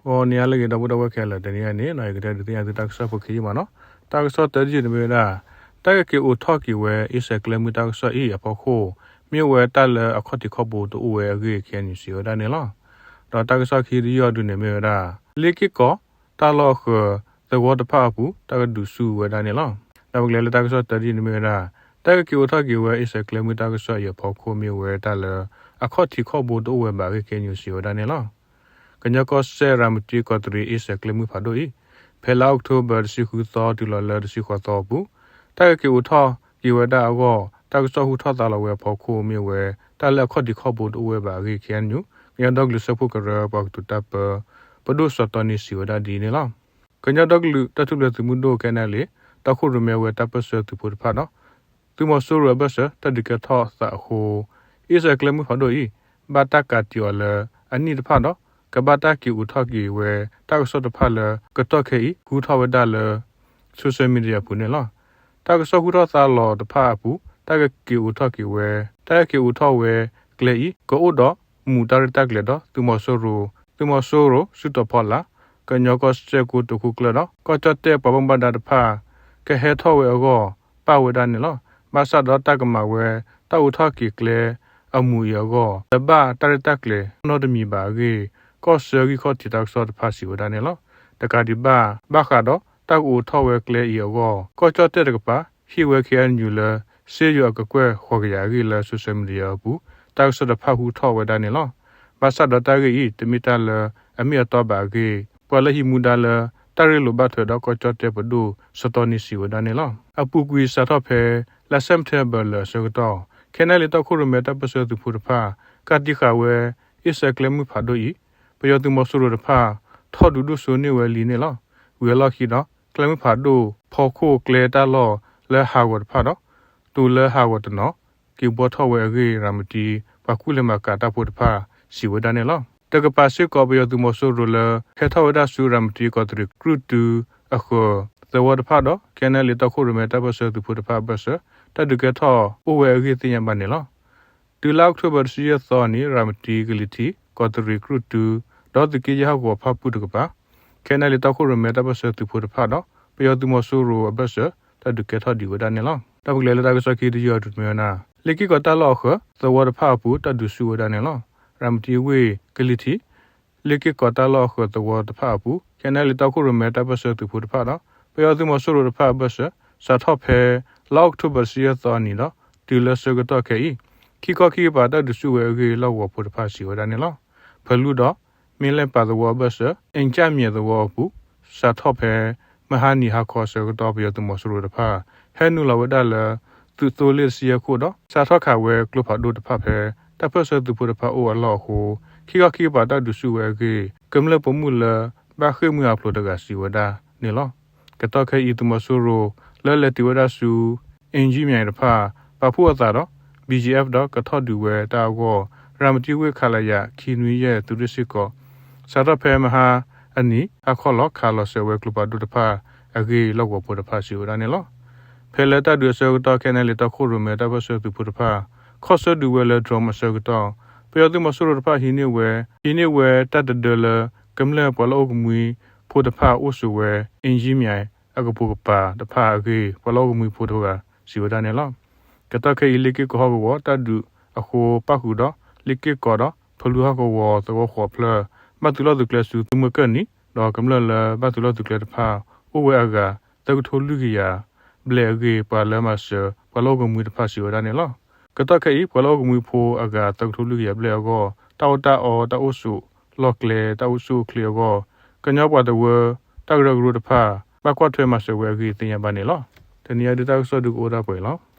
ဂီၤနံၤဟါလၢအဂ့ၤ ဒီပုၢ်ဒီဝဲၢ်ခဲလၢာ်, တနံၤအံၤန့ၣ် ယကတဲဒုးသ့ၣ်ညါသုတၢ်ကစီၣ်ဖိခံယုၢ်မးနီၤ. တၢ်ကစီၣ်တၢတယုၢ်န့ၣ်မ့ၢ်ဝဲဒၣ် တၢ်ကက့ၤအိးထီၣ်က့ၤဝဲ အ့စဲးကျဲမုၢ်တၢ်ကစီၣ်အံၤအဖီခိၣ် မ့ၢ်ဝဲတၢ်လၢအခီၣ်ထံးခီၣ်ဘိတအိၣ်ဝဲအဂ့ၢ် ခဲအံၤန့ၣ် စံးဝဲဒၣ်န့ၣ်လီၤ. ဒီးတၢ်ကစီၣ်ခံတယုၢ်အံၤဒုးန့ၣ်မ့ၢ်ဝဲဒၣ် လ့ၣ်က့ၢ်ကီးတၢ်လီၢ်အဃၢၤ သဝီတဖၣ်အပူၤ တၢ်ကဒုးဆူၣ်ဝဲဒၣ်န့ၣ်လီၤ. ဒီးပကလဲၤလၢတၢ်ကစီၣ်တၢတယုၢ်န့ၣ်မ့ၢ်ဝဲဒၣ် တၢ်ကက့ၤအိးထီၣ်က့ၤဝဲ အ့စဲးကျဲမုၢ်တၢ်ကစီၣ်အံၤအဖီခိၣ် မ့ၢ်ဝဲတၢ်လၢ အခီၣ်ထံးခီၣ်ဘိတအိၣ်ဝဲဘၣ်အဂ့ၢ် ခဲအံၤန့ၣ် စံးဝဲဒၣ်န့ၣ်လီၤ. ကညီကီၢ်စဲၣ် ရၤမတံကီးတရံး အ့စဲးကျဲမုၢ်ဖးဒိၣ်အံၤ ဖဲလါအီးကထိဘၢၣ် တဆံဃုသီ တုၤလီၤလၢတဆံဃိးသီအပူၤ တၢ်ကက့ၤအိးထီၣ်က့ၤဝဲဒၣ်အဂီၢ် တၢ်ကစီၣ်ဟူထီၣ်သါလီၤဝဲအဖီခိၣ်မ့ၢ်ဝဲ တၢ်လၢအခီၣ်ထံးခီၣ်ဘိတအိၣ်ဝဲဘၣ်အဂ့ၢ် ခဲအံၤန့ၣ် ကညီဒီကလုာ်စၢဖှိၣ်ကရၢပှၤကတိၤတၢ်ပၢ ပဒိၣ်စီၤတီနံၤ စံးဝဲဒၣ်ဒ်အံၤန့ၣ်လီၤ. ကညီဒီကလုာ်တၢ်ထူၣ်ဖျဲးသုးမုၢ်ဒိၣ် ခဲနလ့ တီခိၣ်ရိၣ်မဲဝဲတၢ်ပၢၢ်ဆၢသုးဖိတဖၣ်ဒီး သုးမီၤစိရိၤအဘၢၣ်စၢၤ တၢ်ဒုးကဲထီၣ်သးအဃိ အ့စဲးကျဲမုၢ်ဖးဒိၣ်အံၤ ဘၣ်တၢ်ကးတံာ်အီၤလၢအနံၣ်တဖၣ်ဒီး ကဘၣ်တၢ်က့ၤအိးထီၣ်က့ၤဝဲ တၢ်ကစီၣ်တဖၣ်လၢ ကတီၢ်ခဲအံၤ ဟူထီၣ်ဝဲဒၣ်လၢ social media အပူၤန့ၣ်လီၤ. တၢ်ကစီၣ်ဟူထီၣ်သါလီၤတဖၣ်အပူၤ တၢ်ကက့ၤအိးထီၣ်က့ၤဝဲ တၢ်ကက့ၤအိးထီၣ်ဝဲကျဲအံၤ ကအိၣ်ဒီးမူးတၢ်ရဲၣ်တၢ်ကျဲၤဒီး သုးမီၤစိရိၤ, သုးမီၤစိရိၤစုတီၤဖီလာ်, ကညီကီၢ်စဲၣ်ကိတိာ်ခိၣ်ကျၢၢ်ဒီး ကီၢ်ကၠီၣ်တဲၣ်ပှၤဘၣ်မူဘၣ်ဒါတဖၣ် ကဟဲထီၣ်ဝဲအဂီၢ် ပၣ်ဝဲဒၣ်န့ၣ်လီၤ. ဘၣ်ဆၣ်ဒီးတၢ်ကမၤဝဲ တၢ်အိးထီၣ်က့ၤကျဲအမူးအံၤအဂီၢ် တဘၣ်တၢ်ရဲၣ်တၢ်ကျဲၤနီတမံၤဘၣ်အဂ့ၢ် ကီၢ်ဆၢဂံၢ်ခီၣ်ထံးတၢ်ကစီၣ်တဖၣ်စံးဝဲဒၣ်န့ၣ်လီၤ. တကးဒံးဘၣ် ဘၣ်ဃးဒီးတၢ်ကအိးထီၣ်ဝဲကျဲအံၤအဂီၢ် ကီၢ်ကၠီၣ်တဲၣ်တကပၤ ဟ့ၣ်ဝဲ ခဲအံၤန့ၣ် လၢ စ့ယိၤအကကွဲၢ်ဃိးကယၤအဂ့ၢ်လၢ social media အပူၤ တၢ်ကစီၣ်တဖၣ်ဟူထီၣ်ဝဲဒၣ်န့ၣ်လီၤ. ဘၣ်ဆၣ်ဒီးတၢ်ဂ့ၢ်အံၤ တမ့ၢ်တၢ်လၢအမ့ၢ်အတီဘၣ်အဂ့ၢ် ပှၤလၢဟံးမူဒါလၢ တၢ်ရ့လိာ်ဘၣ်ထွဲဒီးကီၢ်ကၠီၣ်တဲၣ်ပဒိၣ် စီၤတီနံၤစံးဝဲဒၣ်န့ၣ်လီၤ. အပူၤကွံာ်စးထီ၁ၣ်ဖဲ လါစဲးပထ့ဘၢၣ်လၢာ်အဆၢကတီၢ် ခဲနလ့တီခိၣ်ရိၣ်မဲတၢ်ပၢၢ်ဆၢသုးဖိတဖၣ် ကးတံာ်ဃာ်ဝဲ အ့စဲးကျဲမုၢ်ဖးဒိၣ်အံၤ ပယီၤသုးမီၤစိရိၤတဖၣ် ထီၣ်ဒုးဒိၣ်စိန့ၢ်ဝဲလံန့ၣ်လီၤ. ဝံၤအလီၢ်ခံဒီး ကျဲမုၢ်ဖးဒိၣ်ဖီခိၣ်ကျဲတၢ်လီၢ်လၢဟးဂီၤတဖၣ်ဒီး တုၤလၢဟးဂီၤတနီၤ က့ၤဘှီထီၣ်ဝဲအဂ့ၢ် ရၤမတံ ပှၤကူၣ်လဲၤမၤကၤတၢ်ဖိတဖၣ် စံးဝဲဒၣ်န့ၣ်လီၤ. တကပၤစ့ၢ်ကီး ပယီၤသုးမီၤစိရိၤလၢ ဟဲထီၣ်ဝဲဒၣ်ဆူရၤမတံကီးတရံးကြုၢ်တုအဃၢၤသဝီတဖၣ်ဒီး ခဲနလ့တီခိၣ်ရိၣ်မဲတၢ်ပၢၢ်ဆၢသုးဖိတဖၣ်အဘၢၣ်စၢၤ တၢ်ဒုးကဲထီၣ်အိၣ်ဝဲအဂ့ၢ်သ့ၣ်ညါဘၣ်န့ၣ်လီၤ. တုၤလါအီးကထိဘၢၣ် တဆံယဲၢ်သီအနံၤ ရၤမတံကလံၤထံး ကီးတရံးကြုၢ်တု ဒီးသုးက့ယဲၢ်ဟီၣ်ကဝီၤဖၣ်ပူၣ်တကပၤ ခဲနလ့တီခိၣ်ရိၣ်မဲတၢ်ပၢၢ်ဆၢသုးဖိတဖၣ်ဒီး ပယီၤသုးမီၤစိရိၤအဘၢၣ်စၢၤ တၢ်ဒုးကဲထီၣ်ဒံးဝဲဒၣ်န့ၣ်လီၤ. ဒီးပကလဲၤလၢတၢ်ကစီၣ်ခံတယုၢ်အံၤဒုးမ့ၢ်ဝဲဒၣ် လ့ၣ်က့ၢ်ကီးတၢ်လီၢ်အဃၢၤသဝီတဖၣ်အပူၤ တၢ်ဒုးဆူၣ်ဝဲဒၣ်န့ၣ်လီၤ. ရၤမတံဝ့ၢ်ကလံၤထံး လ့ၣ်က့ၢ်ကီးတၢ်လီၢ်အဃၢၤသဝီတဖၣ်အပူၤ ခဲနလ့တီခိၣ်ရိၣ်မဲတၢ်ပၢၢ်ဆၢသုးဖိတဖၣ်ဒီး ပယီၤသုးမီၤစိရိၤတဖၣ်အဘၢၣ်စၢၤ စးထီၣ်ဖဲ လါအီးကထိဘၢၣ် တဆံယဲၢ်သီအနံၤဒီး တုၤလၢဆၢကတီၢ်ခဲအံၤ ခံခီခံကပၤတၢ်ဒုးဆူၣ်ဝဲအဂ့ၢ် လီၢ်ကဝီၤဖိတဖၣ်စံးဝဲဒၣ်န့ၣ်လီၤ. ဖၢလူဒီး မ့ၢ်လဲၣ်ပာ်သဝီအဘၢၣ်စၢၤ အ့ၣ်ကၠၣ်မံၤအသဝီအပူၤ စးထီၣ်ဖဲ မဟါနံၤဟါခီအဆၢကတီၢ် ပယီၤသုးမီၤစိရိၤတဖၣ် ဟဲနုာ်လီၤဝဲဒၣ်လၢ သုးသိလ့ၣ်တဆံယဲၢ်ခိၣ်ဒီး စးထီၣ်ခးဝဲကျိဖးဒိၣ်တဖၣ်ဖဲ တၢ်ပၢၢ်ဆၢသုးဖိတဖၣ်အိၣ်အလီၢ်အဃိ ခံခီခံကပၤတၢ်ဒုးဆူၣ်ဝဲအဂ့ၢ် ကမျၢၢ်ပိာ်မုၣ်လၢ ဘၣ်ဃ့ၢ်မှံဟးဖျိးတဂၤစံးဝဲဒၣ်န့ၣ်လီၤ. ကတီၢ်ခဲအံၤ သုးမီၤစိရိၤလၢလဲၤတုၤဝဲဒၣ်ဆူ အ့ၣ်ကၠၣ်မံၤတဖၣ် ပာ်ဖှိၣ်အသးဒီး ဘံၣ်ကၠံၣ်အဲၣ်ဖ် ဒီးကထီၣ်ဒုးဝဲတၢ်အဂီၢ် ရၤမတံဝ့ၢ် ခလရ ခံနွံယဲၢ် သုးရ့ၣ်စ့ၢ်ကီး စးထီၣ်ဖဲမဟါအနံၤ ဟါခီလီၤခးလီၤစၢၤဝဲကျိဖးဒိၣ်တဖၣ်အဂ့ၢ် လီၢ်ကဝီၤဖိတဖၣ်စံးဝဲဒၣ်န့ၣ်လီၤ. ဖဲလၢတၢ်ဒုးအဆၢကတီၢ် ခဲနလ့တီခိၣ်ရိၣ်မဲတၢ်ပၢၢ်ဆၢသုးဖိတဖၣ် ခီၣ်ဆၢဒုးဝဲလၢ drone အဆၢကတီၢ် ပယီၤသုးမီၤစိရိၤတဖၣ်ဟံးန့ၢ်ဝဲ ဟံးန့ၢ်ဝဲတၢ်တဒၢလၢ ကမျၢၢ်ပှၤလီၢ်အိၣ်ကမှံဖိတဖၣ်အိၣ်ဆိးဝဲ အ့ၣ်ကၠၣ်မံၤ အကပိာ်ကပၤတဖၣ်အဂ့ၢ် ပှၤလီၢ်အိၣ်ကမှံဖိတဂၤစံးဝဲဒၣ်န့ၣ်လီၤ. ကတီၢ်ခဲအံၤ လ့ၣ်က့ၢ်ကီးဟီၣ်ကဝီၤတၢ်ဒုးအဃိ ပၣ်ဃုာ်ဒီး လ့ၣ်က့ၢ်ကီးဒီး ဖၢလူဟီၣ်ကဝီၤသဝီဃိးဖျၢၣ် ဘၣ်သုးလီၢ်သုးကျဲဆူသုးမုၢ်ကၢၢ်နံၤ ဒီးကမျၢၢ်လၢဘၣ်သုးလီၢ်သုးကျဲတဖၣ် အိၣ်ဝဲအဂၤ သၢကထိလွံၢ်ကယၤဘျဲၣ်အဂ့ၢ် ပှၤလၢမၤစၢၤပှၤလီၢ်အိၣ်ကမှံတဖၣ်စံးဝဲဒၣ်န့ၣ်လီၤ. ကတီၢ်ခဲအံၤ ပှၤလီၢ်အိၣ်ကမှံဖိအဂၤ သၢကထိလွံၢ်ကယၤဘျဲၣ်အဂီၢ် တၢ်အီၣ်တၢ်အီ တၢ်အိၣ်ဆိးလီၢ်ကျဲ တၢ်အိၣ်ဆူၣ်အိၣ်ချ့အဂီၢ် ကညီပှၤတဝၢ တၢ်ကရၢကရိတဖၣ် ဘၣ်ကွၢ်ထွဲမၤစၢၤဝဲအဂ့ၢ်သ့ၣ်ညါဘၣ်န့ၣ်လီၤ. တနံၤအံၤဒုးတၢ်ကစီၣ်ဒုးကအိၣ်ဒၣ်ပှဲၤလီၤ.